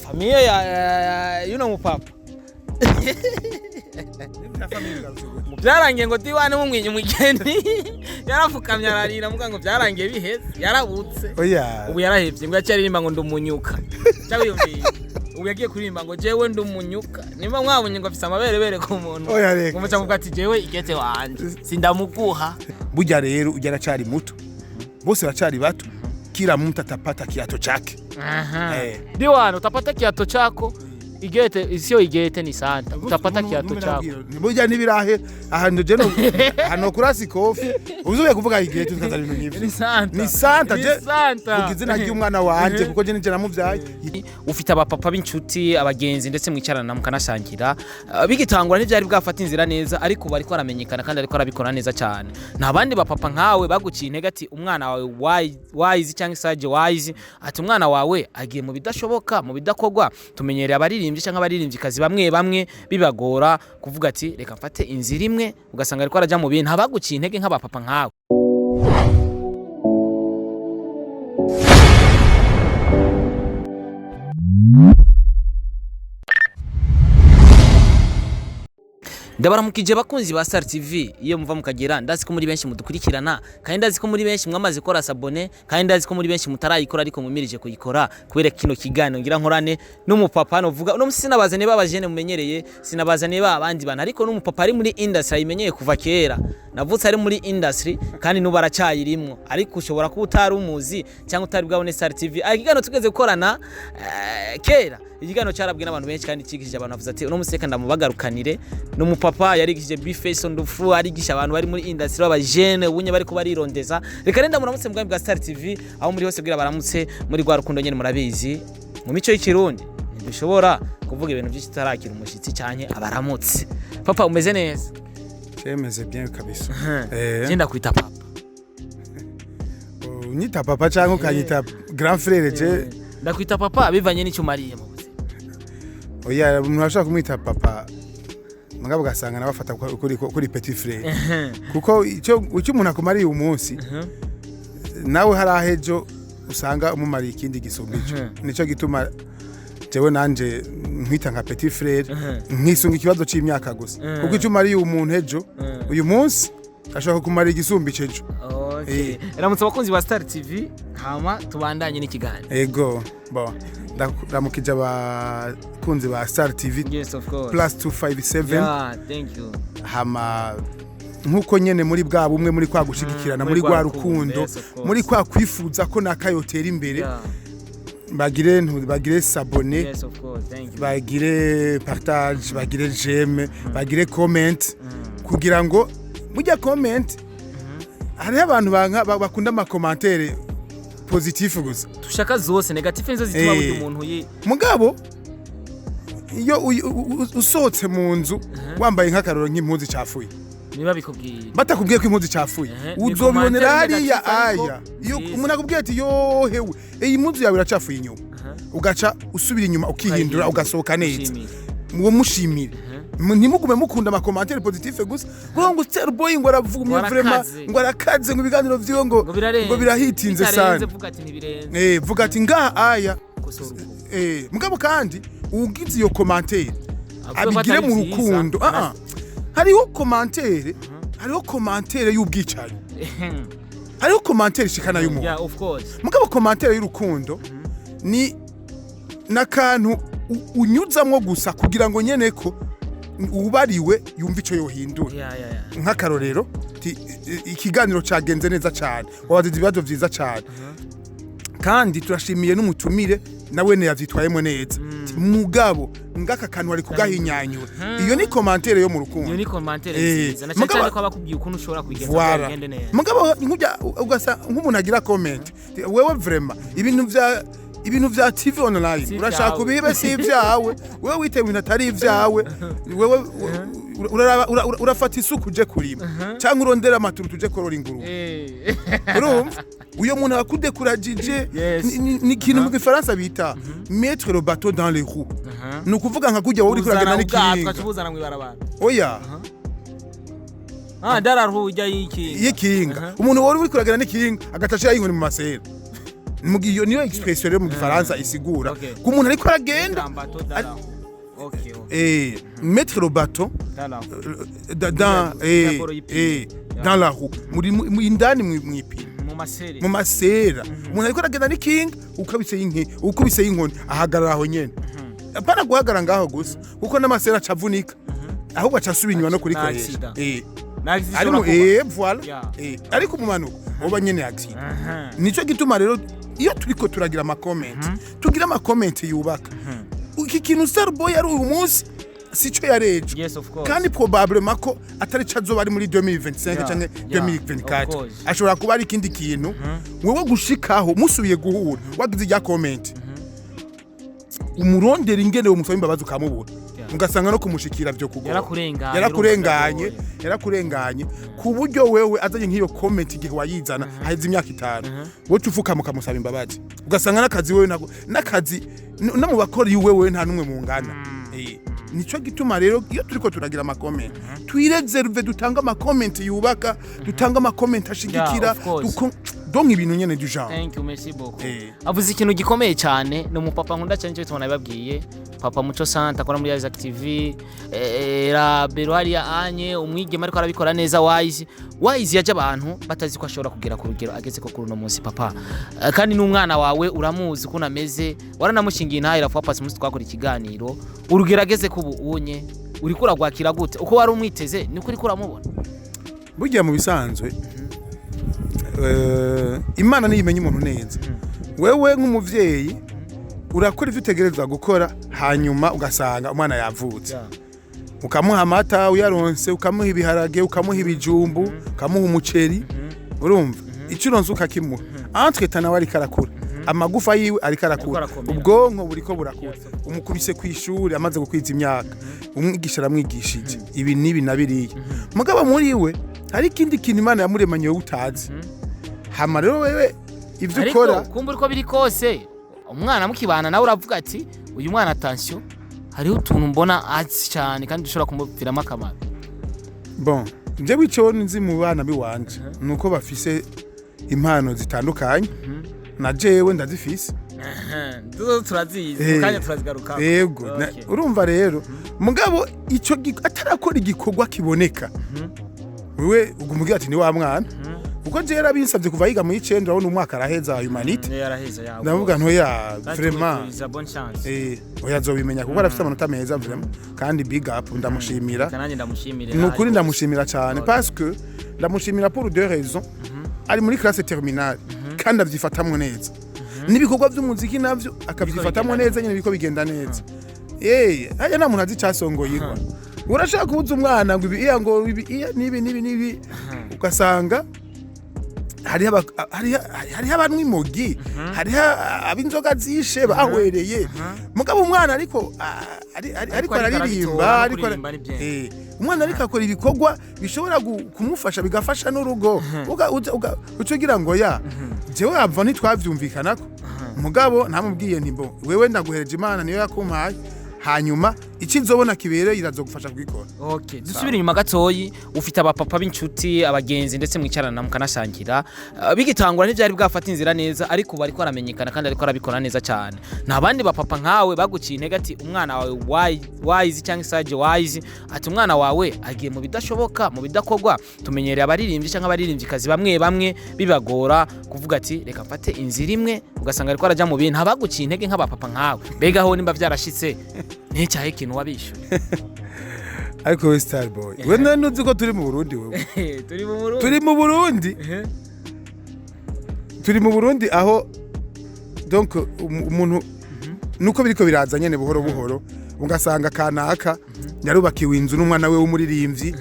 Famille ya yuno mupapa ngo byarangiye, ngo diwane mumwinye umugeni yarapfukamye ararira, muga ngo byarangiye biheze, yarabutse. Oya. Ubu yarahevye, ngo yaciye aririmba ngo ndumunyuka. Cyangwa yumviye ubu yagiye kuririmba ngo jewe ndumunyuka. Nimba mwabonye ngo afise amaberebere ku muntu, Oya, reka. ngo muca muvuga ati jewe igete wanje sindamuguha. Burya rero ujya aracari muto, bose baracari bato, kila mtu atapata kiato chake. Eh. Diwan, utapata kiato chako. Igete sio igete, ni santa. Utapata kiato chako. Burya nibirahe ahantu je no hano kurasi kofi uzuye kuvuga igete tukaza ibintu nk'ivyo. Ni santa. Ni santa. Ni Je santa. vuga izina ry'umwana wanje kuko je nije namuvyaye. Ufite abapapa b'inshuti, abagenzi, ndetse mwicarana mukanasangira. Bigitangura ntibyari bwafata inzira neza, ariko ubu ariko aramenyekana kandi ariko arabikora neza cyane. Nta bandi bapapa nkawe baguciye intege ati umwana wawe wayizi cyangwa isaje wayizi, ati umwana wawe agiye mu bidashoboka, mu bidakorwa? Tumenyereye abaririmbyi cyangwa abaririmbyikazi bamwe bamwe bibagora kuvuga ati reka mfate inzira imwe, ugasanga ariko arajya mu bintu. Ntabaguciye intege nk'abapapa nkawe? Ndabaramukije bakunzi ba Star TV iyo muva mukagera. Ndazi ko muri benshi mudukurikirana, kandi ndazi ko muri benshi mwamaze gukora s'abonner, kandi ndazi ko muri benshi mutarayikora ariko mumirije kuyikora kubera kino kiganiro ngira nkorane n'umupapa. Hano vuga uno musi sinabazaniye babajene mumenyereye, sinabazaniye ba abandi bantu, ariko n'umupapa ari muri industry ayimenyeye kuva kera. Navutse ari muri industry kandi n'ubu aracyayirimwo, ariko ushobora kuba utari umuzi cyangwa utari bwabone Star TV. Ariko ikiganiro tugeze gukorana kera, ikiganiro cyarabwe n'abantu benshi kandi cyigishije abantu. Bavuze ati uno musi reka ndamubagarukanire. N'umupapa yarigishije Bface on the floor, arigisha abantu bari muri industry b'abajene ubunye bariko barirondeza. Reka renda muramutse mu bwami bwa Star TV aho muri hose, bwira baramutse muri rwa rukundo nyene. Murabizi, mu mico y'ikirundi ntidushobora kuvuga ibintu byinshi tutarakira umushitsi canke abaramutse. Papa, umeze neza? Cemeze bien kabisa. Eh. Je ndakwita papa. Unyita papa cyangwa ukanyita grand frère, je Ndakwita papa bivanye n'icyo umariye mu buzima. Oya, umuntu ashobora kumwita papa mugabo ugasanga nawe afata kuri petit frère, kuko icyo umuntu akumariye uyu munsi, nawe hari ahejo usanga umumariye ikindi gisumba ico. Nico gituma jewe nanje nkwita nka petit frère, nkisunga ikibazo c'imyaka gusa, kuko icyo umariye umuntu ejo, uyu munsi ashobora kukumara igisumba ico ejo. Okay. Ramutse abakunzi ba Star TV, hama tubandanye n'ikiganiro. Ego, bon, ndaramukije abakunzi ba Star TV Yes, of course. plus 257. Yeah, thank you. Hama nkuko nyene muri bwa bumwe, muri kwa gushigikirana, muri rwa rukundo, Yes, of course. muri kwa kwifuza ko nakayotera imbere, bagire bagire s'abonner, Yes, of course, thank you. bagire partage, bagire j'aime, bagire comment, kugira ngo mujya comment hariho abantu bakunda ama commentaires positif gusa. Tushaka zose, négatif nizo zituma Eh. buri muntu yi Mugabo iyo usohotse mu nzu wambaye nk'akaroro nk'impuzu icafuye, niba bikubwiye batakubwiye ko impuzu icafuye, Ehe, ni uzobibonera commentaire hariya. négatif ariko Aya, iyo nziza. umuntu akubwiye ati yohewe, iyi mpuzu yawe iracafuye inyuma, ugaca usubira inyuma ukihindura, ugasohoka neza, Ushimire. muwo mushimire. Ntimugume mukunda ama commentaires positif gusa, kuko ngo Star Boy ngo aravugumye Ngo vraiment, arakaze. ngo arakaze, ngo ibiganiro vyiwe ngo Ngo birarenze. ngo birahitinze Bitarenze, sana. vuga ati ntibirenze. Eh, vuga ati ngaha aya Kosora uko. Eh, mugabo kandi ugize iyo commentaire Avuga ko abigire atari mu vyiza. rukundo. Ah ah. Hariho commentaire y'ubwicanyi, hariho commentaire ishikana y'umuntu. Yeah, of course. Mugabo commentaire y'urukundo ni n'akantu unyuzamwo gusa kugira ngo nyene ko ubariwe yumve ico yohindura. Yeah. Nk'akarorero ikiganiro cagenze neza cane, wabazize ibibazo vyiza cane, kandi turashimiye n'umutumire nawe yavyitwayemo neza. Ti, mugabo ngaka kantu ari kugahinyanyura. Iyo ni commentaire yo mu rukundo. Iyo ni commentaire Eh, nziza na cyane mugabo- cyane ko abakubwiye ukuntu ushobora kubigenza kugira Voilà. bigende neza. Mugabo nkujya ugasa nk'umuntu agira comment. Ti, wewe vraiment ibintu vya TV online Si urashaka ivyawe. ubibe, si ibyawe. Wewe witewe ibintu atari ibyawe. Wewe urafata isuku uje kurima cyangwa urondera amaturu tuje korora ingurube. Eh. Urumva uyo muntu akudekuragije. Yes. Ni ikintu mu gifaransa bita mettre le bateau dans les roues. Ni ukuvuga nka kujya wowe uriko uragenda Uzana ubwato n'ikinga. ukacubuzana mw'ibarabara. Oya. Ah, ndararuhu ujya y'ikinga. Y'ikinga. Umuntu wari uriko uragenda n'ikinga agaca ashira inkoni mu masera. Mu gihe iyo niyo expression rero mu Gifaransa isigura ku muntu ariko aragenda. Mettre un bâton dans la roue. Ok. Mettre le bâton Dans la roue. Dans D'abord ipine. Dans la roue, muri indani mw'ipine. Mu masere. Mu masera, umuntu ariko aragenda n'ikinga, ukabise inki, ukubise inkoni, ahagarara aho nyene. Apana guhagarara ngaho gusa, kuko n'amasera acavunika, ahubwo aca asubira inyuma no kurikoresha. Accident. Ari Ari mu voilà. Ariko mu manuko uba nyene accident. Nico gituma rero iyo turiko turagira ama comment, tugira ama comment yubaka. Iki kintu Starboy ari uyu munsi sico yarejo. Yes, of course. Kandi probablement ko atari co azoba ari muri 2025 canke 2024. Of course. Ashobora kuba ari ikindi kintu. Wewe gushikaho musubiye guhura, wagize irya comment, umurondera ingene umusaba imbabazi ukamubura, ugasanga no kumushikira vyo kugora. Yarakurenganye, yarakurenganye. Urumva. Yarakurenganye ku buryo wewe azanye nk'iyo comment, igihe wayizana haheze imyaka 5, wowe ufukama ukamusaba imbabazi, ugasanga n'akazi wewe ntabwo n'akazi no mu bakora iwe wewe nta n'umwe mungana. Nico gituma rero iyo turiko turagira ama comment, twireserve, dutanga ama comment yubaka, dutanga ama comment ashigikira. Yeah, of course. Donc ibintu nyene du genre. Thank you, merci beaucoup. Avuze ikintu gikomeye cyane, ni umupapa nkunda cyane, nicyo gituma nabibabwiye. Papa Muco Santa akora muri Isaac TV, Rabero hariya anye umwigeme ariko arabikora neza. Wise Wise yaje abantu batazi ko ashobora kugera ku rugero ageze ko kuri uno munsi, papa. Kandi n'umwana wawe uramuzi ukuntu ameze, waranamushingiye intahe rafa pasi umunsi twakora ikiganiro. Urugero ageze ko ubu unye uriko uragwakira gute? Uko wari umwiteze niko uriko uramubona? Burya mu bisanzwe, Imana niyo imenya umuntu neza. Wewe nk'umuvyeyi urakora ivyo utegerezwa gukora, hanyuma ugasanga umwana yavutse, ukamuha amata uyaronse, ukamuha ibiharage, ukamuha ibijumbu, ukamuha umuceri, urumva icyo uronse ukakimuha. Entre nawe ariko arakura, amagufa yiwe ariko arakura, Ariko arakomera. ubwonko buriko burakura. Umukubise ku ishuri amaze gukwiza imyaka, umwigisha aramwigishije ibi n'ibi na biriya, mugabo muri we hari ikindi kintu Imana yamuremanye wowe utazi. Hama rero wewe ivyo Ariko ukora kumbura uko biri kose, umwana mukibana nawe uravuga ati: "Uyu mwana, attention, hariho utuntu mbona azi cyane kandi dushobora kumuviramo akamaro." Bon, njyewe ico nzi mu bana biwanje nuko bafise impano zitandukanye, na jewe ndazifise. Turazizi. Mu kanya turazigaruka. Yego, urumva rero, mugabo ico atarakora igikorwa kiboneka, wewe ugumubwira ati: "Ni wa mwana", kuko jewe yarabinsavye kuva yiga mu icenda. Urabona umwaka araheza humanités. Yaraheza yawe. Ndavuga ntoya, vraiment. Bonne chance. Oya, azobimenya kuko arafise amanota meza vraiment, kandi big up, ndamushimira. Nanjye ndamushimire. Ni ukuri ndamushimira cyane, parce que ndamushimira pour deux raisons: ari muri classe terminale kandi avyifatamwo neza, n'ibikorwa by'umuziki navyo akavyifatamwo bigenda neza nyine, biriko bigenda neza. Hajya nta muntu azi icasongoye igwa. Urashaka kubuza umwana ngo ibi iya, ngo ibi iya, n'ibi n'ibi n'ibi, ugasanga hariho abanywa imogi, hariho ab'inzoga zishe bahwereye, mugabo umwana ariko ariko ariko araririmba, arabitora, no ariko kuririmba ni byinshi. Umwana ariko akora ibikorwa bishobora kumufasha, bigafasha n'urugo. Uca ugira ngo ya jewe ava ntitwavyumvikanako, mugabo ntamubwiye nti: "Mbo wewe ndaguhereje Imana, niyo yakumpaye, hanyuma icyo izobona kibereye irazogufasha kubikora." Okay, dusubire inyuma gatoyi. Ufite abapapa b'inshuti, abagenzi, ndetse mwicarana mukanasangira. Bigitangura ntibyari bwafata inzira neza, ariko ubu ariko aramenyekana kandi ariko arabikora neza cyane. Nta bandi bapapa nkawe baguciye intege ati: "Umwana wawe Wise cyangwa Sage Wise", ati: "Umwana wawe agiye mu bidashoboka, mu bidakorwa"? Tumenyereye abaririmbyi cyangwa abaririmbyikazi bamwe bamwe bibagora kuvuga ati: "Reka mfate inzira imwe", ugasanga ariko arajya mu bintu. Ntabaguciye intege nk'abapapa nkawe? Mbega ho nimba byarashitse, n'icyahe ikintu wabishyuye? Ariko we Star Boy, we none uzi ko turi mu Burundi wewe? Turi mu Burundi. Turi mu Burundi, turi mu Burundi aho donc umuntu nuko biriko biraza nyene buhoro buhoro, ugasanga kanaka yarubakiwe inzu n'umwana we w'umuririmbyi,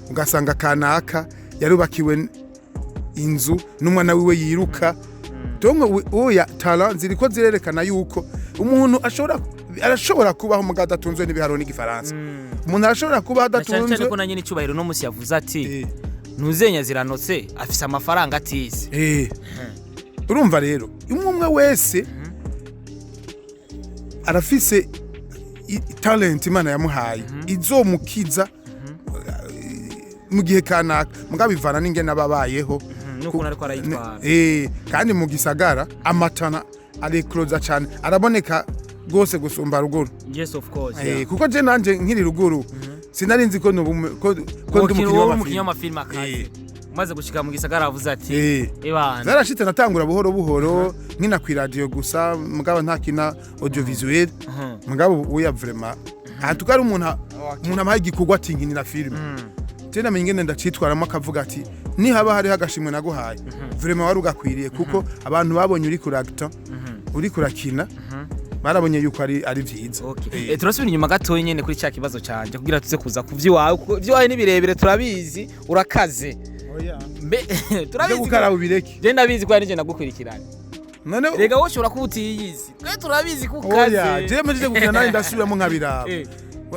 ugasanga kanaka yarubakiwe inzu n'umwana wiwe yiruka. Donc oya, talent ziriko zirerekana yuko umuntu ashobora, arashobora kubaho mugabo adatunzwe n'ibiharuro n'igifaransa. Umuntu arashobora kubaho Na cyane cyane adatunzwe ko na nyine icyubahiro no munsi yavuze ati: "Ntuzenya ziranotse, afise amafaranga atize." Urumva rero, umwe umwe wese arafise talent Imana yamuhaye izomukiza mu gihe kanaka, mugabo bivana n'ingene aba abayeho. N'ukuntu ariko arayitwara. Kandi mu gisagara amatana arekroza cyane, araboneka rwose gusumba ruguru. Yes, of course. Kuko je nanje nkiri ruguru sinari nzi ko ko ndi umukinnyi wowe umukinnyi w'amafilime. W'amafilime akaze. Umaze gushika mu gisagara avuze ati "Ebana." Zarashitse natangura buhoro buhoro nkina ku radio gusa, mugabo ntakina audiovisuel. Mugabo uya vraiment aha tukari umuntu amuhaye igikorwa ati nkinira filime, je namenye ingene ndacitwaramo, akavuga ati nihaba hariho agashimwe naguhaye, vraiment wari ugakwiriye, kuko abantu babonye uri kuragita, uri kurakina, barabonye yuko ari vyiza. Turasubira inyuma gatoya nyene kuri cya kibazo canje kugira tuze kuza ku vy'iwawe, kuko ivy'iwawe ni birebire, turabizi urakaze. Oya. Mbe Ivyo turabizi. Gukaraba ubireke. Je ndabizi ko ari je nagukurikirana. None Rega wowe ushobora kuba utiyizi, twe turabizi ko oya, ukaze. je mejije gukina nawe ndasubiramo nkabiraba.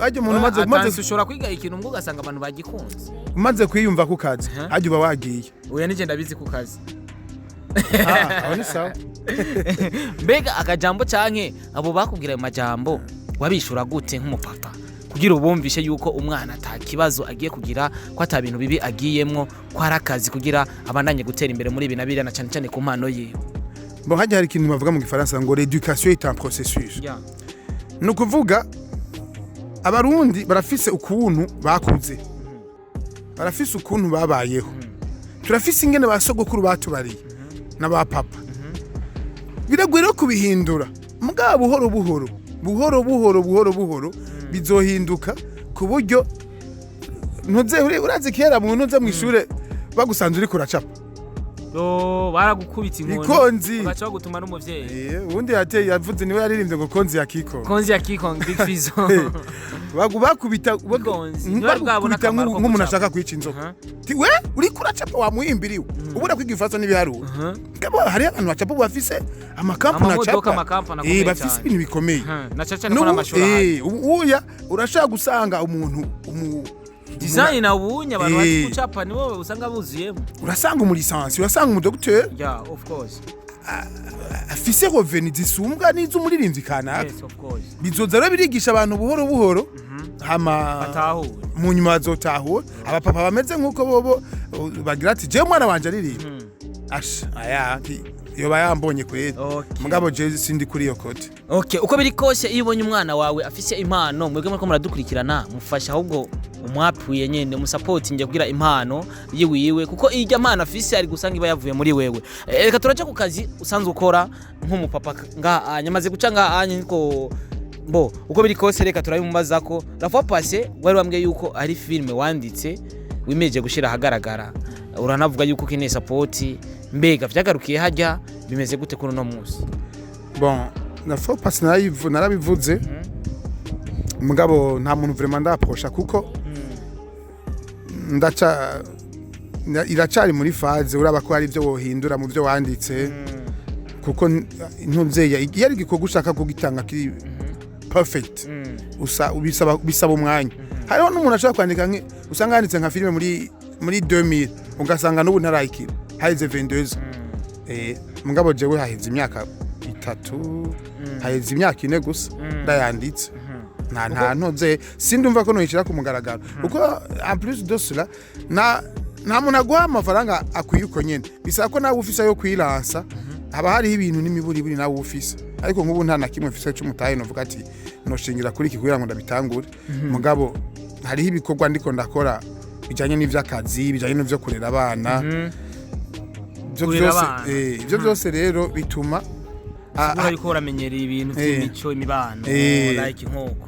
Harya umuntu umaze Atansi ushobora kwiga ikintu mbwo ugasanga abantu bagikunze. Umaze kwiyumva ku kazi, harya uba wagiye. Oya, nije ndabizi ku kazi. Ah, aho ni sawa. Mbega akajambo canke abo bakubwira ayo majambo wabishura gute nk'umupapa kugira ubumvishe yuko umwana ata kibazo agiye kugira, ko ata bintu bibi agiyemwo, ko ari akazi kugira abandanye gutera imbere muri ibi na biriya, na cane cane ku mpano yiwe? Bon, hajya hari ikintu bavuga mu gifaransa ngo l'éducation est un processus. Ni ukuvuga Abarundi barafise ukuntu bakuze, barafise ukuntu babayeho, turafise ingene ba sogokuru batubariye n'aba papa. Biragoye rero kubihindura, mugabo buhoro buhoro buhoro buhoro buhoro buhoro bizohinduka, ku buryo ntuze urazi kera mu ntuze mu ishure bagusanze uriko uracapa. Yo, baragukubita inkoni. Ikonzi. Bagaca bagutuma n'umuvyeyi. Ubundi yateye yavuze niwe yaririmbye ngo konzi ya kiko. Konzi ya Kikong, Big Fizzo. Bakubita Ikonzi. Ntibari bwabona bakubita akamaro ko nk'umuntu gucapa. ashaka kwica inzoka. Ti we uriko uracapa wamuhimbiriwe, ubura kwiga igifaransa n'ibiharuro. Kabo hariho abantu bacapa ubu bafise amakampani Amamodoka, acapa. amakampani akomeye Bafise cyane. ibintu bikomeye. Na cane cane ko N'ubu, n'amashuri ahari. ubu uya urashaka gusanga umuntu Design na ubunye abantu bazi gucapa nibo usanga buzuyemo. Urasanga umu licencié, urasanga umu docteur Yeah, of course. afise revenu zisumbwa n'iz'umuririmbyi kanaka. Yes, of course. Bizoza rero birigisha abantu buhoro buhoro, hama Batahure. mu nyuma bazotahura. Abapapa bameze nk'uko bobo bagira ati jewe umwana wanje aririmba, asha aya yoba yambonye kweri. Mugabo je sindi kuri iyo côté. Okay, uko biri kose iyo ubonye umwana wawe afise impano, mwebwe muriko muradukurikirana, mufasha ahubwo umwapuye nyene, umusapotinge kugira impano yiwiwe, kuko irya mpano afise ari gusanga iba yavuye muri wewe. Reka turaja ku kazi usanzwe ukora nk'umupapa ngaha nyamaze guca ngaha niko bo uko biri kose reka turabimubaza ko la fois passée wari wambwiye yuko ari filme wanditse wimeje gushira ahagaragara, uranavuga yuko ukeneye support. Mbega vyagarukiye hajya, bimeze gute kuri uno munsi? Bon, la fois passée narabivuze, mugabo nta muntu vraiment ndaprosha, kuko ndaca iracari muri phase uraba ko hari ibyo wohindura mu byo wanditse, kuko ntuvyeyi iyo ari igikorwa ushaka kugitanga kiri perfect, usa bisaba umwanya. Hariho n'umuntu ashobora kwandika usanga yanditse nka filime muri 2000, ugasanga n'ubu ntarayikira haheze 22. Mugabo jewe haheze imyaka 3, haheze imyaka 4 gusa ndayanditse. Nta ntoze sindumva ko noyishira ku mugaragaro, kuko en plus de cela na nta muntu aguha amafaranga akwiye uko nyene, bisaba ko nawe ufise ayo kwiransa, haba hariho ibintu n'imiburiburi nawe ufise. Ariko nk'ubu nta na kimwe mfise c'umutahe novuga ati noshingira kuri iki kugira ngo ndabitangure. Mugabo hariho ibikorwa ndiko ndakora bijanye n'ivy'akazi, bijanye n'ivyo kurera abana. Ivyo Kurera vyose abana. Ivyo byose rero bituma Ubura yuko uramenyereye ibintu by'imico, imibano, like nk'uko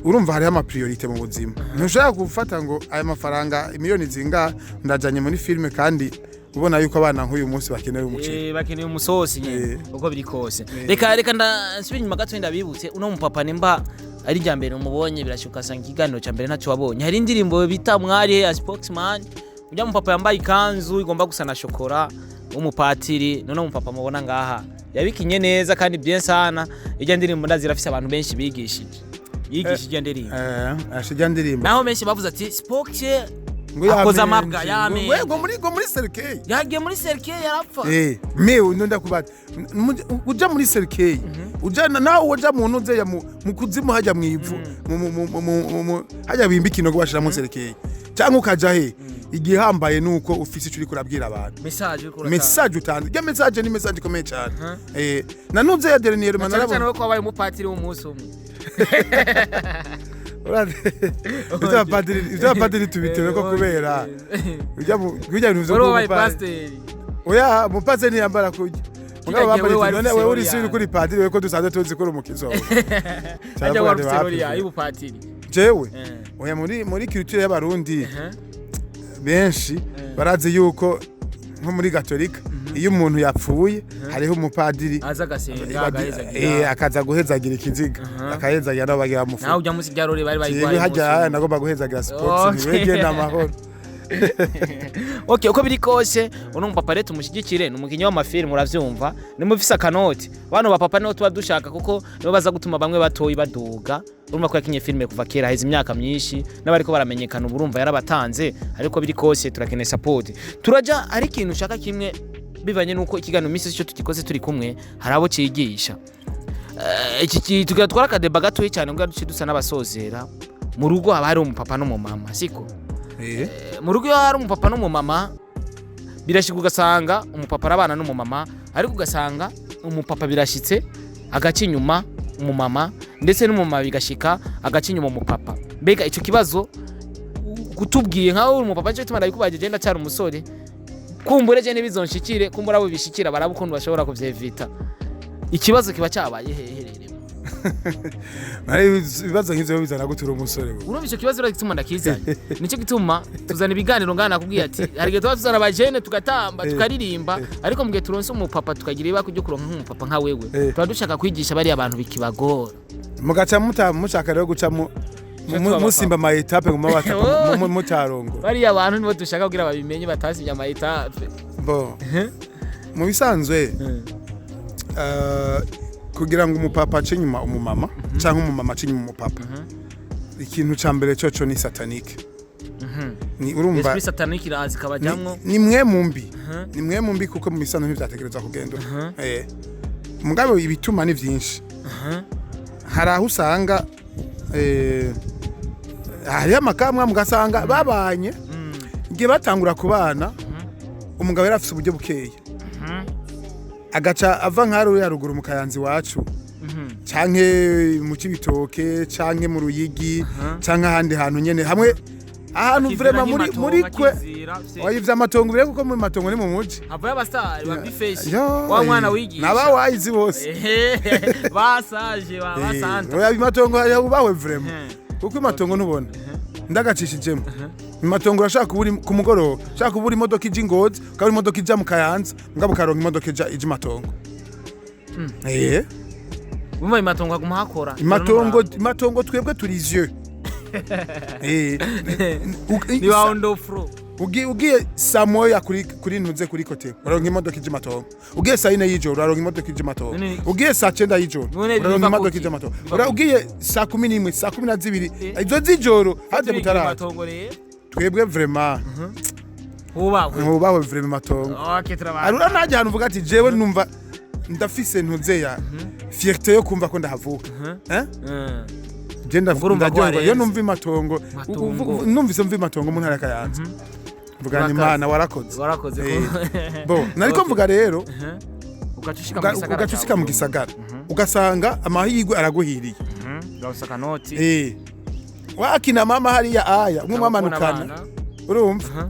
urumva hariho ama priorité mu buzima. Ntushobora gufata ngo aya mafaranga miliyoni zinga ndajanye muri filime kandi ubona yuko abana nk'uyu munsi bakeneye umuceri. Bakeneye umusosi nyene. Uko biri kose, reka ndasubira inyuma gato ndabibutse uno mupapa. Nimba ari irya mbere umubonye, birashoboka asanga ikiganiro cya mbere ntacyo wabonye. Hari indirimbo bita Mwari ya Spokesman, ujya mupapa yambaye ikanzu igomba gusa na shokora w'umupatiri. None umupapa mubona ngaha yabikinye neza kandi bien sana. Ijya ndirimbo ndazi irafise abantu benshi bigishije, yigishije ijya ndirimbo. Ashijya ndirimbo. Naho benshi bavuze ati Spoke ngo akoze yamenje, amabwa, ngo yamenje. we, ngo muri cercueil. Yagiye muri cercueil yarapfa. Mewe ndo ndakubata uja muri cercueil, uja nawe uja mu ntuze ya mu kuzimu hajya mwivu hajya bimba ikinogo bashiramo cercueil. Cyangwa ukaja he, igihambaye nuko ufise ico uriko urabwira abantu. Message uriko uratanga. Message utanze, irya message ni message ikomeye cyane. Nanuze ya dernier Na cyane cyane narabona we ko wabaye umupatiri w'umunsi umwe. Ivyo abapadiri tubitewe ko kubera bijya bintu vyo Wari wabaye kuba pasiteri. Oya, umupasiteri ntiyambara kurya. Mugabo Kirya gihe bambara wewe iti, wari none ufise wewe uri role suri yawe. kuri padiri, wewe ko dusanzwe tuzi ko uri umukizo. Hajya wari ufise role yawe y'ubupatiri. Jewe, oya, muri culture y'Abarundi benshi barazi yuko nko muri Gatolika iyo umuntu yapfuye hariho umupadiri aza agasenga, agahezagira. Akaza guhezagira ikiziga, akahezagira nabo bagira Nawe mufu. ujya munsi rya role bari Jewe bayiguhaye hajya umunsi umwe. nagomba guhezagira sports. Niwegenda amahoro. Okay, uko biri kose uno mupapa rero tumushyigikire, ni umukinnyi w'amafilmu, uravyumva, nimufise akanoti. Bano bapapa nibo tuba dushaka kuko nibo baza gutuma bamwe batoyi baduga. Urumva ko yakinye filime kuva kera, haheze imyaka myinshi n'abariko baramenyekana ubu urumva yarabatanze. Ariko biri kose turakeneye support. Turaja ari ikintu ushaka kimwe bivanye nuko ikiganiro iminsi cyo tugikoze turi kumwe, hari abo cigisha. Iki tugira twara akadeba gatoyi cyane ngo duce dusa n'abasozera. Mu rugo haba hari umupapa n'umumama, siko? Mu rugo iyo hari umupapa n'umumama birashika ugasanga umupapa arabana n'umumama, ariko ugasanga umupapa birashitse agaca inyuma umumama, ndetse n'umumama bigashika agaca inyuma umupapa. Mbega icyo kibazo kutubwiye nkaho uri umupapa, cyo gituma ndabikubaje, je ndacyari umusore, kumbure je ntibizonshikire, kumbura abo bishikira baraba ukuntu bashobora kuvyevita. Ikibazo kiba cyabaye hehe rero? Nari ibibazo nk'ivyo bizana gutura umusore we. Urumva icyo kibazo rero gituma ndakizanye, nicyo gituma tuzana ibiganiro ngana. Nakubwiye ati hari igihe tuba tuzana abajene tugatamba, tukaririmba, ariko mu gihe turonse umupapa tukagira ibako ryo kuronka nk'umupapa nka wewe, tuba dushaka kwigisha bariya bantu bikibagora. Mugaca mushaka rero guca Tuba musimba ama étapes ngo Oh. mutarongo. Bariya bantu nibo dushaka kugira babimenye batasibye ama étapes. Bo mu bisanzwe, kugira ngo umupapa ace inyuma umumama canke umumama ace inyuma umupapa, ikintu ca mbere coco ni satanique, ni urumva Esprit satanique iraza ikabajamwo. Ni mwe mumbi, ni mwe mumbi, kuko mu bisanzwe ntivyategerezwa kugenda. Mugabo ibituma ni vyinshi. Hari aho usanga hariho amakamwa, mugasanga babanye igihe batangura kubana umugabo yari afise uburyo bukeya, agaca ava nk'hariya ruguru mu Kayanza iwacu canke mu Cibitoke canke mu Ruyigi canke ahandi hantu nyene hamwe ahantu vraiment muri kwe. Oya, ivy'amatongo bire, kuko mu matongo ni mu muji. Havayo abasitari ba bifeshi. Yo, wa mwana wigisha. N'abawayizi bose. Ehe, basaje ba basanta. Oya, imatongo yubahwe vraiment, kuko imatongo ntubona ndagacishijemo. Imatongo urashaka kubura ku mugoroba, ushaka kubura imodoka ija i Ngozi, ukabura imodoka ija mu Kayanza, mugabo ukaronka imodoka ija imatongo. Bumva imatongo haguma hakora. Imatongo twebwe turi yeux. Ni wa ondofro. Ugiye saa moya kuri ntuze kuri kote uraronka imodoka ija imatongo, ugiye saa yine y'ijoro uraronka imodoka ija imatongo, ugiye saa cenda y'ijoro None uraronka biva imodoka kuki? ija imatongo. Biva kuki? Ugiye saa 11, saa 12 izo z'ijoro haje mutaraza. Imatongo rero Twebwe vraiment hubahwe. Ntubahwe vraiment imatongo. Okay, turabana. Arura najya ahantu uvuga ati jewe numva ndafise ntuze ya fierté yo kumva ko ndahavuka. Eh? Je Ubwo urumva ko ndaryoherwa iyo warenze. numva imatongo. Matongo. Numvise mva imatongo mu ntara ya Kayanza, mvuga ni Urakaze. Imana warakoze. Warakoze. Bo nariko mvuga rero, ugaca ushika mu gisagara. Ugaca ushika mu gisagara ugasanga amahirwe araguhiriye. Ugarusa kanoti. Wakina mama hariya aya umwe mwamanukana, urumva,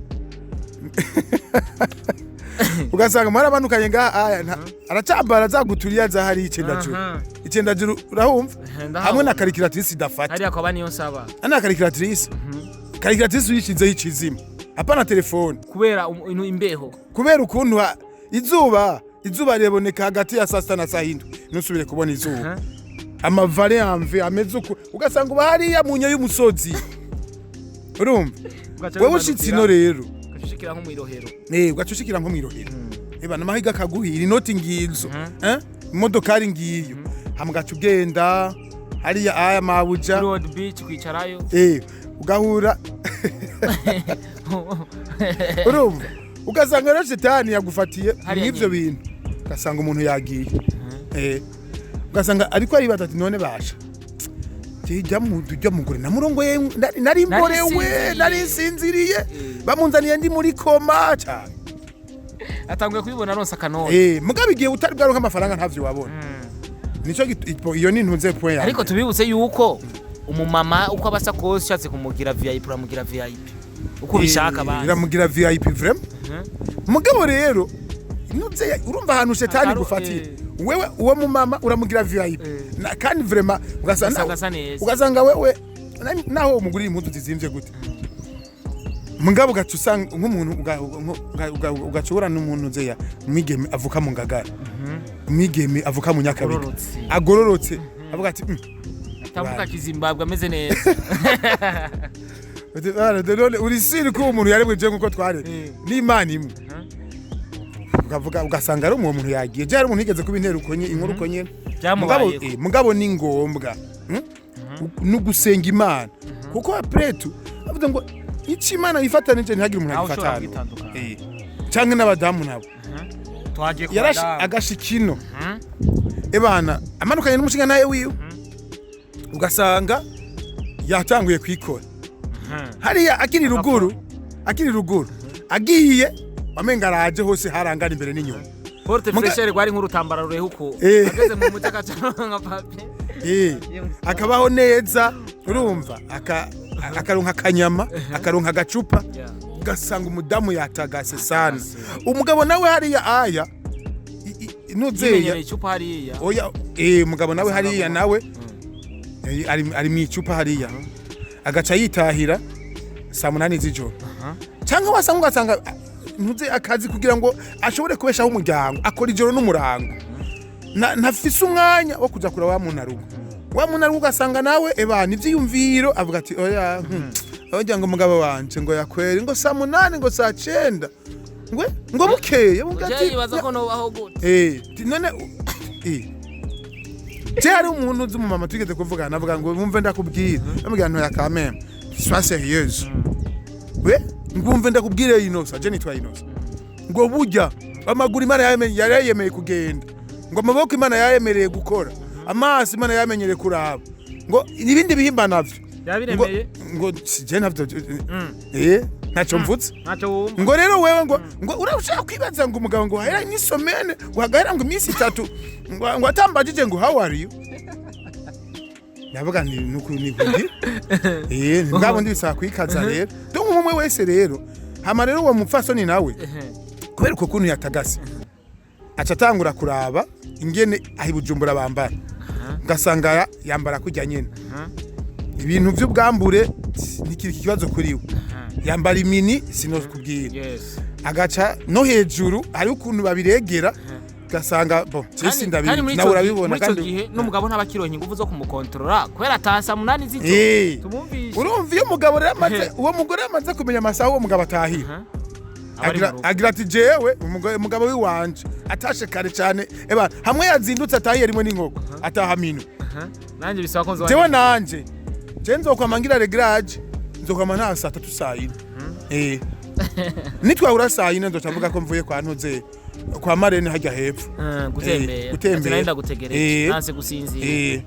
ugasanga mwaramanukanye ngaha aya aracambara zaguturiya za hariya icendajuru, icendajuru urahumva, hamwe na calculatrice idafata. Hariya kwaba niyo nsaba. Ana calculatrice, calculatrice uyishizeho ikizima, hapana telefone. Kubera imbeho. Kubera ukuntu izuba riraboneka hagati ya saa sita na saa yindwi, ntusubire kubona izuba. Amavare amve ameze uku, ugasanga uba hariya mu nyo y'umusozi, urumva wewe ushitse ino rero ugaca ushikira nko mw'irohero. Ugaca ushikira nko mw'irohero, eba n'amahiga akaguhira, inoti ngizo, imodokari ngiyo, hama ugaca ugenda hariya aya mabuja. Kuri World Beach kwicarayo. Ugahura, urumva, ugasanga rero shetani yagufatiye Hariya mw'ivyo nyene. bintu, ugasanga umuntu yagiye, ugasanga ariko aribaza ati none basha Jya mugore namurongoye, nari mborewe. Nari Nari nsinziriye, bamunzaniye ndi muri coma cyane. Atanguye kubibona aronse akanoti. Mugabo igihe utari bwaronka amafaranga, ntavyo wabona. Nico iyo ni ntunze point ya Ariko mbere. tubibutse yuko umumama uko aba asa kose, ushatse kumugira VIP uramugira VIP uko ubishaka basi. Iramugira VIP vraiment. Mugabo rero nuze urumva ahantu shetani gufatira. Wewe uwo mumama uramugira VIP. Kandi vraiment ugasanga Ugasanga asa neza. Ugasanga wewe naho umugurira impuzu zizimvye gute, mugabo ugaca usanga nk'umuntu ugaca uhura n'umuntu nzeya umwigeme avuka mu Ngagara, umwigeme avuka mu Nyakabiga, Agororotse. agororotse, avuga ati Atavuka Kizimbabwe, ameze neza. Ati, "Bana, none uri sûr ko uwo muntu yaremwe je nkuko tware n'Imana imwe?" Ukavuga ugasanga ari uwo muntu yagiye je, hari umuntu yigeze kuba intera uko inkuru uko nyene. Mugabo Byamubayeko. Mugabo ni ngombwa, No gusenga Imana, kuko après tout avuga ngo icyo Imana yifatanije ntihagire umuntu Ntawe ushobora agifatana. kwitandukanya. Canke n'abadamu nabo Twagiye ku yarashi badamu. agashikino ebana amanukanye n'umushinga nawe wiwe, ugasanga yatanguye kwikora hariya akiri ruguru agiye wamenga araje hose harangana imbere n'inyuma. Porte fraîcheur rwari nk'urutambara rureha uko. Ageze mu muji agaca nka papier. Akabaho neza, urumva akaronka akanyama, akaronka agacupa, ugasanga umudamu yatagase sana. Umugabo nawe hariya aya nuzeya Yimenyereye icupa hariya. Oya, umugabo nawe hariya nawe ari mu icupa hariya, agaca yitahira saa 8 z'ijoro, cyangwa wasanga ugasanga ntuze akazi kugira ngo ashobore kubeshaho umuryango, akora ijoro n'umurango. Ntafise umwanya wo kuja kura wa muntu arugo, wa muntu arugo ugasanga nawe ebana ivyiyumviro, avuga ati oya, oya, ngo umugabo wanje ngo yakwere ngo saa 8, ngo saa 9, ngwe ngo bukeye, ngo Je yibaza ko nobaho gute? None je hari umuntu uzi umumama tugeze kuvugana, avuga ngo wumve ndakubwira, amubwira ntoya quand même, sois sérieuse, we ngumve ndakubwire Inosa, je nitwa Inosa, ngo burya amaguru Imana yarayemeye kugenda, ngo amaboko Imana yayemereye gukora, amaso Imana yamenyereye kuraba, ngo ibindi bihimba navyo ngo Yabiremeye. Ngo si je navyo, ntacyo mvutse. Ntacyo wumva. Ngo rero wewe ngo urashaka kwibaza ngo umugabo ngo hahera nk'isomene, ngo hagahera ngo iminsi 3, ngo atambajije ngo how are you? Ndavuga nti nuku ni kundi ngabo ndi bisaba kwikaza rero. Donc umwe wese rero, hama rero uwo mupfasoni nawe kubera uko kuntu yatagase, aca atangura kuraba ingene ahi Bujumbura bambara, ugasanga yambara kurya nyene ibintu vy'ubwambure ntikiri ikibazo kuri we, yambara imini sinokubwira, agaca no hejuru hari ukuntu babiregera, ugasanga bo jesi Kandi ndabizi muri nawe ico urabibona. muri ico Kandi gihe n'umugabo ntaba akironka ingufu zo kumukontorora kubera ataha saa 8 z'ijoro. Tumwumvishe. Urumva iyo umugabo rero amaze, uwo mugore amaze kumenya amasaha uwo mugabo atahira, Aba ari agira mu rugo. Agira ati jewe umugabo wiwanje atashe kare cyane, eba hamwe yazindutse atahiye rimwe n'inkoko, ataha mino. Nanjye bisaba ko nzoba Jewe nanje je nzokwama ngira réglage, nzokwama nta saa 3, saa 4, nitwahura saa 4 nzoca mvuga ko mvuye kwa ntuze kwa marene hajya hepfo. Gutembera. Gutembera. Ati nari ndagutegereje. Nanse gusinzira.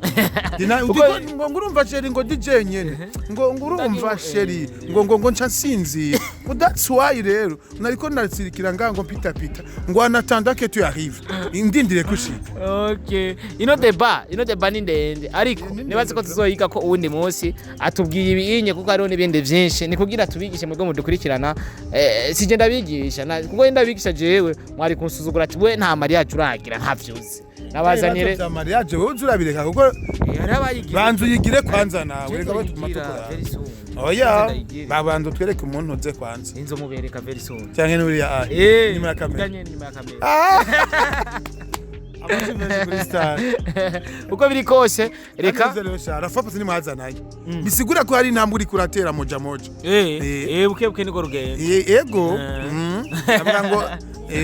Ngo urumva chéri, ngo DJ nyene, ngo urumva chéri, ngo nca nsinzira, ngo that's why rero nariko natsirikira nga ngo pita pita, ngo en attendant que tu arrives, indindire kushika. Okay. Ino débat ni ndende, ariko nibaze ko tuzoyiga ko uwundi munsi atubwiye ibinye, kuko hariho n'ibindi vyinshi ni kugira tubigishe mwebwe mudukurikirana. Sije ndabigisha kuko ndabigisha jewe mwari kunsuzugura ati we nta mariage uragira, ntavyuzi nabazanire. Vya mariage wewe uzurabireka kuko Hariho abayigira. Banza uyigire kwanza nawe, Je reka batuma nzoyigira tukora. very soon. Oya. Ndayigire. Babanza utwereke umuntu uze kwanza. Nzomubereka very soon. Canke n'uriya ahe nyuma ya kamera. Ujya nyene nyuma ya kamera. Amazina menshi kuri star. Uko biri kose reka. Rafa pasi nimwazanaye, bisigura ko hari intambwe uriko uratera moja moja. Buke buke niko rugendo. Ego. Avuga ngo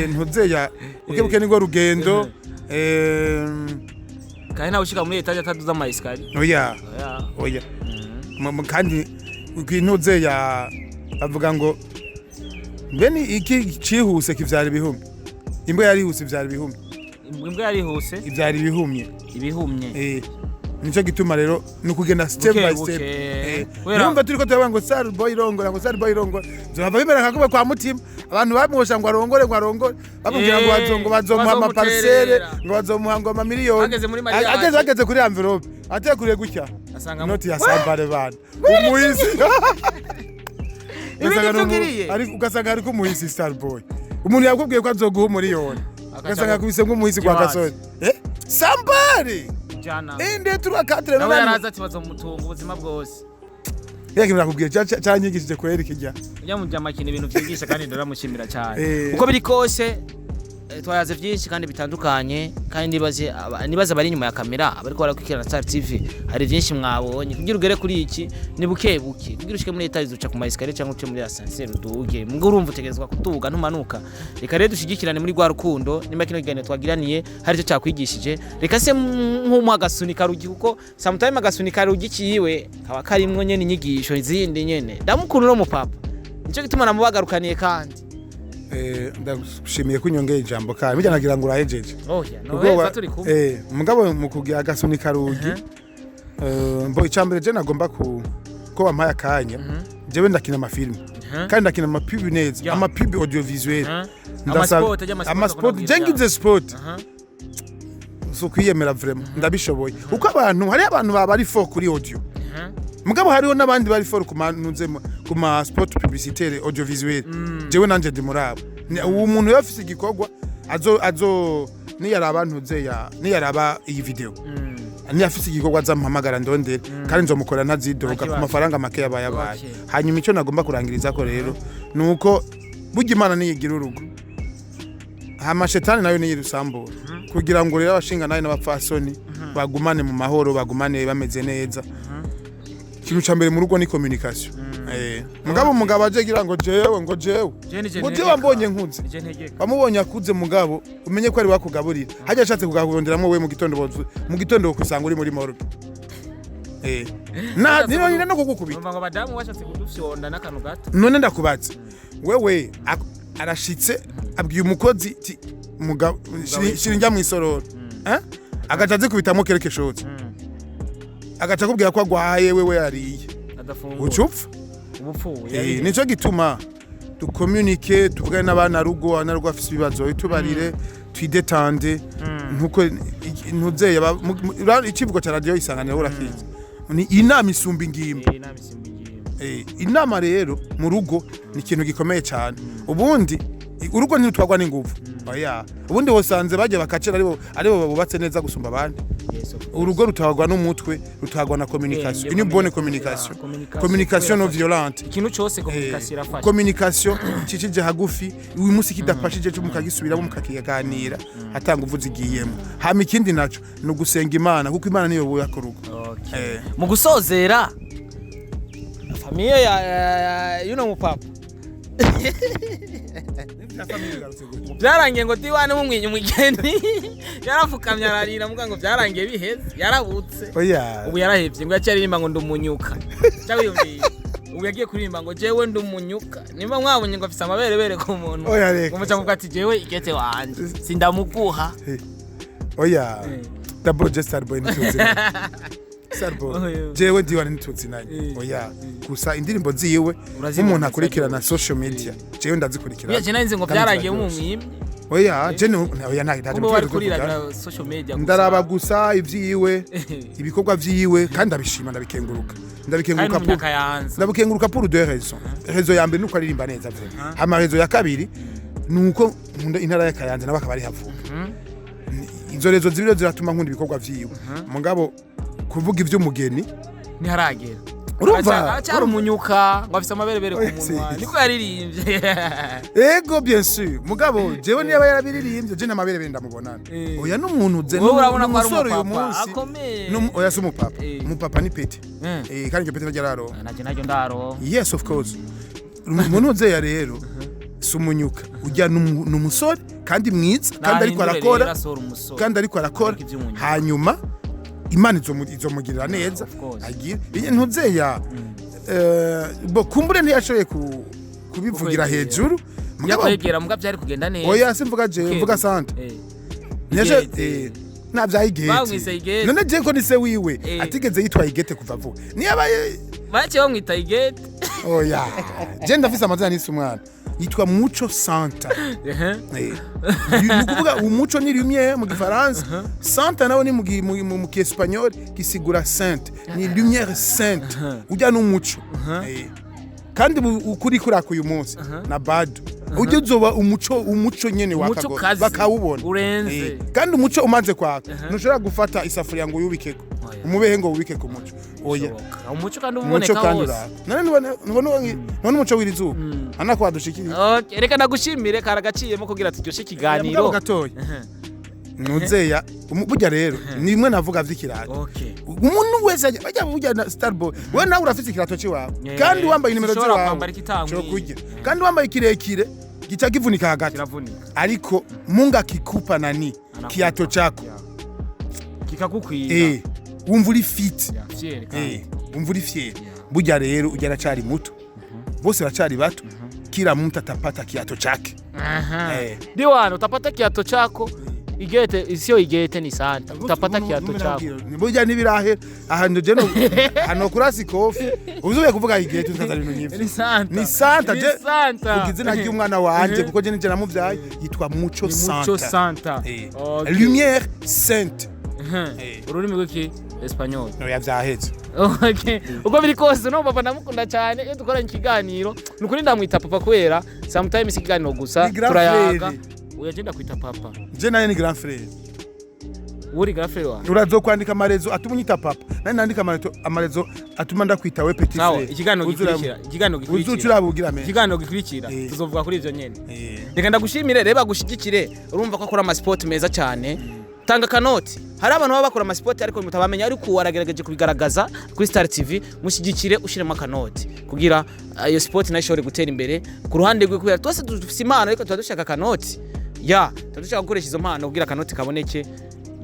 ntuzeya buke buke nirwo rugendo. Kandi nawe ushika muri étage ataduza ama escalier. Oya. Oya. Oya. Kandi ntuzeya bavuga ngo mbeni iki cihuse kivyara ibihumye, imbwa yarihuse ivyara ibihumye. Imbwa yarihuse Ivyara ibihumye. Ibihumye. Nico gituma rero ni ukugenda step Buke by buke. step. Kubera- Numva turiko turavuga ngo Star Boy rongora, ngo Star Boy rongora, zohava bimera nka kumwe kwa Mutima, abantu bamwosha ngo arongore, ngo arongore, bamubwira ngo ngo bazomuha amaparcelle, bazomuterera. ngo bazomuha ngo amamiliyoni. Ageze muri mariage. Ageze kuri envelope atekuriye gutya Asanga inoti ya sambare bana umuhisi. Ibi Ugasanga nivyo ugiriye? Ugasanga ariko umuhisi Star Boy, umuntu yakubwiye ko azoguha umuriyoni, ugasanga akubise nk'umuhisi kwa Iwacu. gasore sambare Jana. inde trois quatre. Nawe yaraza ati bazomutunga ubuzima bwose. Ya kintu nakubwiye cyanyigishije kweri kijya. Ujya mu byamakina ibintu byigisha kandi ndaramushimira cyane. Uko biri kose, twayaze byinshi kandi bitandukanye, kandi nibaze nibaze abari inyuma ya kamera abariko barakurikirana Star TV, hari byinshi mwabonye. Kugira ugere kuri iki ni buke buke, kugira ushike muri étage uca ku ma escalier cyangwa uce muri ascenseur uduge, mbwo urumva utegerezwa kuduga ntumanuka. Reka rero dushigikirane muri rwa rukundo. Nimba kino kiganiro twagiraniye hari icyo cyakwigishije, reka se nk'umuha agasunika rugi, kuko sometime agasunika rugi kiwe kaba karimwo nyene inyigisho izindi nyene. Ndamukunda uno mupapa, nico gituma namubagarukaniye kandi. Ndagushimiye ko unyongeye ijambo kandi burya nagira ngo urahejeje. Oya, no Ubwo heza turi kumwe. Mugabo mu kugira agasunika rugi, mbo icambere je nagomba ko wampaye akanya, jewe ndakina amafilme kandi ndakina amapub neza, amapub audiovisuel. Amasport, ajya amasport Amasport akunda je kugira. ngize sport, si ukwiyemera, vraiment ndabishoboye, kuko abantu, hariho abantu baba ari fort kuri audio, mugabo hariho n'abandi bari fort ku manuze, ku ma spot publicitaire audiovisuel. Jewe nanje ndi muri abo. Uwo muntu yafise igikorwa azo niyaraba ntuze ya niyaraba iyi video, niyafise igikorwa azamuhamagara ndondere kandi nzomukora ntazidoga ku Nta mafaranga make yabaye abaye. Hanyuma icyo nagomba kurangiriza ko rero ni uko burya Imana niyigira urugo, hama shetani nayo niyirusambura, kugira ngo rero abashinga nayo n'abapfasoni bagumane mu mahoro, bagumane bameze neza. Ikintu ca mbere mu rugo ni communication. Mugabo umugabo aje agira ngo jewe, ngo jewe, Je ni je ngo jewe ntegeka. wambonye nkuze. Nije ntegeka. Wamubonye akuze, mugabo umenye ko ari wakugaburira hajya ashatse kugaronderamwo we mu gitondo, mu gitondo kusanga uri muri morgue, na niyo no kugukubita. Numva ngo abadamu bashatse kudufyonda n'akantu gato. None ndakubatse wewe, arashitse abwiye umukozi ti mugabo shira njya mw'isororo, eh, agaca azikubitamo quelque chose, agaca akubwira ko agwaye, wewe yariye. Adafungura. Ucupfa. Ubupfuye. Nico gituma ducommunique, tuvugane n'abana rugo, abana rugo bafise ibibazo tubarire, twidétende nkuko ntuzeye icivugo ca radio Isanganiro urakizi, ni inama isumba ingimba. Inama isumba ingimba. Inama rero mu rugo ni ikintu gikomeye cyane. Ubundi urugo ntirutwarwa n'inguvu, oya. Ubundi wosanze bajya bakacera aribo bubatse neza gusumba abandi. Yes, of course. Urugo rutwarwa n'umutwe, rutwarwa na communication, une bonne communication. Yeah, communication. Communication non violente. Ikintu cyose communication irafasha. Communication cikije hagufi, uyu munsi kidafashije cyo mukagisubiramo mukakiganira atanga uvuze igiyemo. Hama ikindi naco ni ugusenga Imana, kuko Imana niyo yubaka urugo. Mu gusozera, famille ya yuno mupapa byarangiye ngo diwane mumwinye umugeni, yarapfukamye ararira, muga ngo byarangiye biheze, yarabutse. Oya. Ubu yarahevye, ngo yaciye aririmba ngo ndumunyuka, cyangwa yumviye ubu yagiye kuririmba ngo jewe ndumunyuka. Nimba mwabonye ngo afise amaberebere ku muntu, Oya, reka. ngo muca muvuga ati jewe igete wanje sindamuguha. Oya, d'abord je Starboy ntituzinanye. Starboy Oya. jewe diwane ntituzinanye. Oya, gusa indirimbo ziwe Urazibona, nk'umuntu akurikirana ziraryoshe. social media, jewe ndazikurikirana. Oya, je nari nzi ngo Kandi byarangiye ziraryoshe. mumwimye. Oya, je oya, nta Kumbe wari kurira social media gusa. Ndaraba gusa ivyiwe, ibikorwa vyiwe, kandi ndabishima, ndabikenguruka. Kandi Ndabikenguruka pour n'umunyakayanza. Ndabikenguruka pour deux raisons. Raison ya mbere nuko aririmba neza vraiment. Hama raison ya kabiri nuko nkunda intara ya Kayanza, nawe akaba ari havuka. Izo raisons zibiri ziratuma nkunda ibikorwa vyiwe. Mugabo kuvuga ivy'umugeni Ntiharagera. Urumva? Aracyari umunyuka, ngo afise amaberebere ku Oya, munwa. si. Niko yaririmbye. Ego, bien sûr, mugabo jewe niba yarabiririmbye, je n'amaberebere ndamubonana. Oya, n'umuntu ze Wowe urabona ko ari n'umusore uyu umupapa munsi akomeye. Oya, si umupapa. Umupapa ni petit. Kandi iryo petit ryararonka. Nanje naryo ndaro. Yes, of course. Umuntu uzeya rero si umunyuka ujya, ni umusore kandi mwiza kandi ariko arakora, kandi ariko arakora. Ariko iby'umunyuka. Hanyuma Imana izomugirira neza. Of course. Agira iyi ntuzeya, bo kumbure ntiyashoboye kubivugira Kukwegera. hejuru. Mugabo Yakwegera muga byari kugenda neza. Oya, simvuga je, mvuga sante. Igenze. Navya Igete. Bamwise Igete. None je ko ni se wiwe atigeze yitwa Igete kuva vuba, niyabaye. Baciye bamwita Igete. Oya, je ndafise amazina nise umwana, yitwa Muco Santa. Ni ukuvuga umuco ni lumière mu gifaransa, santa nawe ni mu kiespanyol gisigura sainte, ni lumière sainte, ujya n'umuco. Kandi ukuri kuraka uyu munsi na bado ujya uzoba umuco, umuco nyene Umuco waka gose, kazi. bakawubona. Urenze. Kandi umuco umaze kwaka, ntushobora gufata isafuriya ngo uyubikeko Oya. umubehe ngo wubike ku muco, oya. Bishoboka. Umuco kandi Umuco uboneka kandi hose. uraka. None nubona umuco w'iri zuba anako wadushikiriye. Okay, reka nagushimire, karagaciyemo kugira turyoshe ikiganiro. Mugabo gatoya nuzeya burya rero ni bimwe navuga vy'ikirato. Umuntu wese bajya burya na Starboy, we nawe urafise ikirato ciwawe kandi wambaye inimero Sinshobora ziwawe kwambara ikitankwiye. co kurya, kandi wambaye kirekire gica kivunika hagati. Kiravunika. Ariko Mungu akikupa nani Anakupa. kiato chako Kikagukwira. Wumva uri fit. Ya, fier kandi. Wumva uri fier. Burya rero ujya aracari muto, bose baracari bato, kila mtu atapata kiato chake. Diwan, utapata kiato chako. Igete sio Igete, ni Santa. Utapata kiato chako. Burya nibirahe ahantu je no hano kurasi kofi uzuye kuvuga Igete nkaza ibintu nk'ivyo. Ni Santa. Ni Santa. Ni Je Santa. kuko izina ry'umwana wanje, kuko je nije namuvyaye, yitwa Muco Ni Mucho Santa. Santa. Lumière sainte. Ururimi rw'iki Espanyol. No yavyaheze. Okay. Uko biri kose no papa ndamukunda cyane, iyo dukoranye ikiganiro ni ukuri ndamwita papa kubera sometimes ikiganiro gusa Ni grand turayaga. frère. Oya, je ndakwita papa. Je naye ni grand frère. Uri grand frère wawe. Urazokwandika amarezo atuma unyita papa, nani nandika amarezo atuma ndakwita we petit Sawa, frère. ikiganiro gikurikira, ikiganiro uzuca gikurikira. urabugira me. Ikiganiro gikurikira tuzovuga kuri ivyo nyene. Reka ndagushimire reba gushigikire, urumva ko akora amasipoti meza cyane. Tanga kanoti, hari abantu baba bakora amasipoti ariko mutabamenya, ariko waragerageje kubigaragaza kuri Star TV. Mushyigikire ushyiremo akanoti kugira iyo sipoti nayo ishobore gutera imbere ku ruhande rwe, kubera twese dufite impano ariko tuba dushaka akanoti, ya tuba dushaka gukoresha izo mpano kugira akanoti kaboneke.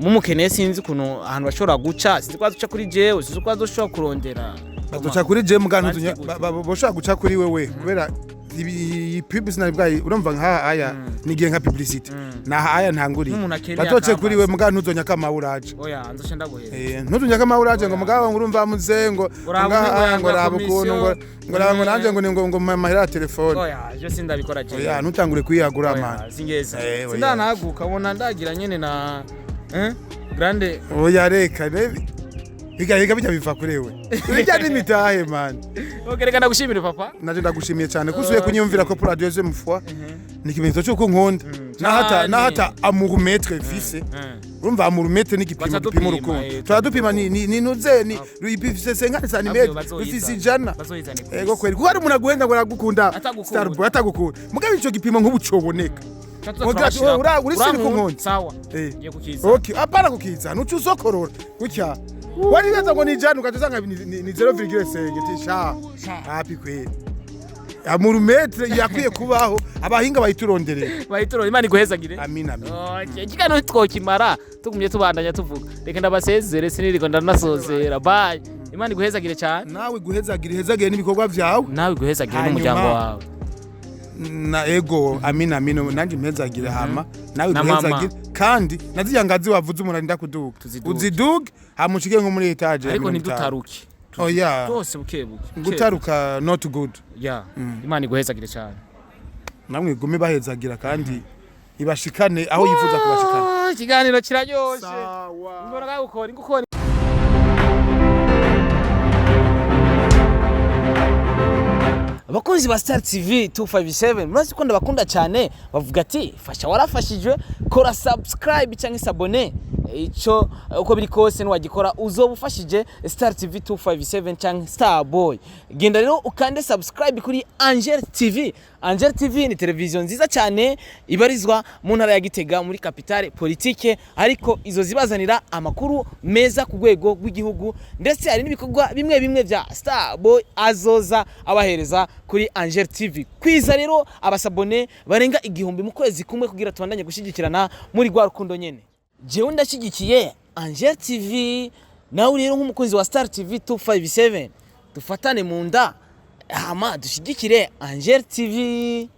Mumukeneye, sinzi ukuntu ahantu bashobora guca, sinzi ko baduca kuri jewe, sinzi ko badushobora kurondera. Baduca kuri je mugana. Bandike gute? Boshobora guca kuri wewe kubera iyi pub sinari bwayi, urumva nka aya nigiye nka publicity naha aya ntanguriye. Nk'umuntu akeneye Batoce kuri we akambaza. mugana ntuzonya kamawuraje. Oya, nzoca ndaguhera. Ntuzonya kamawuraje ngo mugabo ngo urumva muze ngo Ngo raba ngaha ukuntu ngo ngo raba ukuntu ngo komisiyo. ngo raba ngo nanje ngo ni ngo mahera ya telefone. Oya, je sindabikora jewe. Oya, ntutangure kwiyagura Oya, man. singeza. Oya. Sindanahaguka, ubona ndagira nyene na grande. Oya, reka biga bijya biva kuri we, bijya n'imitahe man. Okay, reka ndagushimire papa. Naje ndagushimiye cyane ko usubiye kunyumvira ko pour la deuxième fois, ni ikimenyetso cy'uko nkunda nahata Cyane. nahata amour-mètre mfise. Urumva amour-mètre ni igipimo Baca gipima dupima, urukundo. Turadupima ni nuze ni bifise 50 cm, bifise 100. Bazoyizane ku Ego isi. kweri, kuko hari umuntu aguhenda ngo aragukunda. Atagukunda. Starboy atagukunda, mugabo ico gipimo nk'ubu coboneka. Tuza Ugira ati, turabashirako. uri siri Urankunda? kunkunda. Sawa. Ngiye kukiza. Okay, apana kukiza nuca usokorora gutya wari neza ngo ni 100, ugaca usanga ni 0,5 ti sha hapi kweri. Amour-mètre yakwiye kubaho, abahinga bayituronderera. Bahiturore, Imana iguhezagire. Amina, amina. Okay, ikiganiro twokimara tugumye tubandanya tuvuga. Reka ndabasezere, siniriko ndanasozera. Bye, Imana iguhezagire cyane. Nawe guhezagira, ihezagire n'ibikorwa vyawe. Nawe iguhezagire Hanyuma- n'umuryango wawe. Na ego, amina, amina, nanjye mpezagire hama nawe Na mama. guhezagire, kandi na ziriya ngazi wavuze umuntu arinda kuduga Tuziduge. uziduge hama ushike nko muri étage ya Ariko 50. ntidutaruke. Oya. Byose buke buke. Gutaruka not good. Ya, Imana iguhezagire cyane. Namwe gume bahezagira kandi ibashikane aho yifuza kubashikana. Ah, ikiganiro kiraryoshe. Sawa. Ngora gukora ingukora. Abakunzi ba Star TV 257, murazi ko ndabakunda cyane. Bavuga ati fasha warafashijwe, kora subscribe cyangwa s'abonner. Ico uko biri kose niwagikora uzoba ufashije Star TV 257 cyangwa Star Boy. Genda rero ukande subscribe kuri Angel TV. Angel TV ni televiziyo nziza cyane ibarizwa mu ntara ya Gitega muri capitale politique, ariko izo zibazanira amakuru meza ku rwego rw'igihugu, ndetse hari n'ibikorwa bimwe bimwe bya Star Boy azoza abahereza kuri Angel TV. Kwiza rero abasabone barenga 1000 mu kwezi kumwe kugira tubandanye gushyigikirana muri rwa rukundo nyene. Jewe ndashyigikiye Angel TV, nawe rero nk'umukunzi wa Star TV 257 dufatane mu nda hama dushyigikire Angel TV.